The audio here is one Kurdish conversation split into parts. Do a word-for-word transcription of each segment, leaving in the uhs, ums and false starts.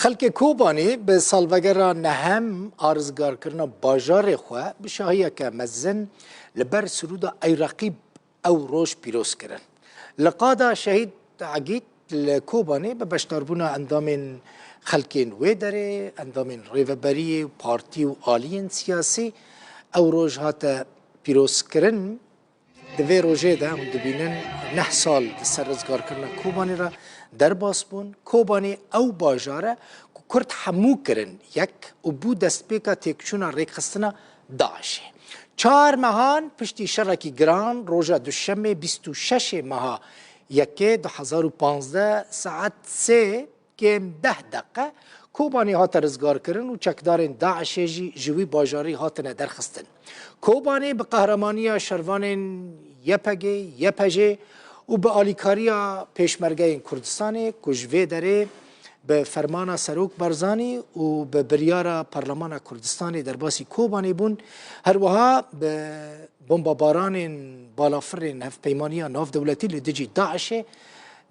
Xelkê Kobanê bi salvegera nehem a rizgarkirina bajarê xwe bi şahiyeke mezin li ber sirûda Ey Reqîb ew roj pîroz kirin. Li qada Şehîd Egîd li Kobanê bi beşdarbûna endamên xelkên wê derê, endamên rêveberiyê û partî û aliyên siyasî ew roj hate pîrozkirin. Di vê rojê de hûn dibînin neh sal di ser rizgarkirina Kobanê re derbas bûn. Kobanê ew bajar e ku Kurd hemû kirin yek û bû destpêka têkçûna rêkxistina DAIŞê. Çar mehan piştî şerekî giran, roja Duşemê bîst û şeş ê meha yekê du hezar û panzdeh saet sê kêm deh deqe Kobanê hate rizgarkirin û çekdarên DAIŞê jî ji wî bajarî hatine derxistin. Kobanê bi qehremanî ya şervanên Y P G, Y P J û bi alîkariya Pêşmergeyên Kurdistanê ku ji vê derê bi fermana Serok Barzanî û bi biryara Parlemana Kurdistanê derbasî Kobanê bûn, her wiha bi bombabaranên balafirên hevpeymaniya navdewletî li dijî DAIŞê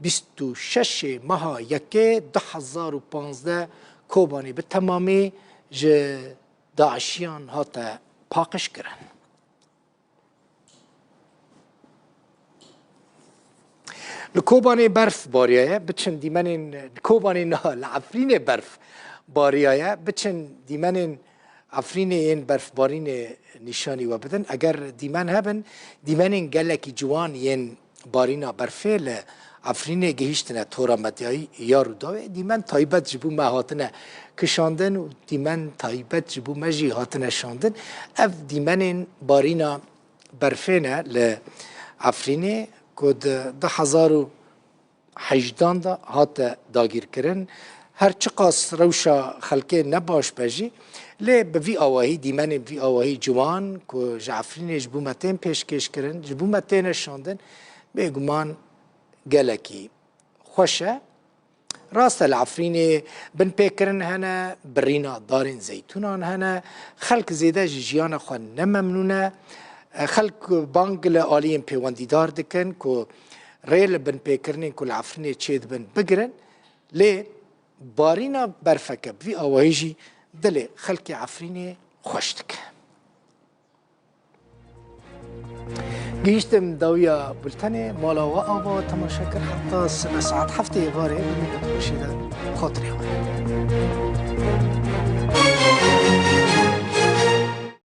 bîst û şeş ê meha yekê du hezar û panzdeh Kobanê bi temamî ji DAIŞiyan hate paqijkirin. Li Kobanê berf bariyaye, biçin dîmenên, li Kobanê niha, li Efrînê berf bariyaye, biçin dîmenên Efrînê yên berfbarînê nîşanî we bidin. Eger dîmen hebin, dîmenên gelekî ciwan yên barîna berfê li Efrînê gihîştine tora medyayî ya Rûdawê. Dîmen taybet ji bo me hatine kişandin û dîmen taybet ji bo me jî hatine şandin. Ev dîmenên barîna berfê ne li Efrînê ku di du hezar û hejdan de hate dagîrkirin. Her çiqas rewşa xelkê ne baş be jî, lê bi vî awahî, dîmenên vî awahî ciwan ku ji Efrînê ji bo me tên pêşkêşkirin, ji bo me têne şandin, bêguman gelekî xweş e. Rast e, li Efrînê binpêkirin hene, birîna darên zeytûnan hene, xelk zêde ji jiyana xwe ne memnûn e. Xelk bang li aliyên pêwendîdar dikin ku rê li binpêkirinên ku li Efrînê çêdibin bigirin, lê barîna berfeke bi vî awahî jî dilê xelkê Efrînê xweş dike. Gihîştim dawiya bultenê, mala we ava temaşe kir, heta sibe saet heftê êvarê, bi nîvî xweşî de xatirê xwe.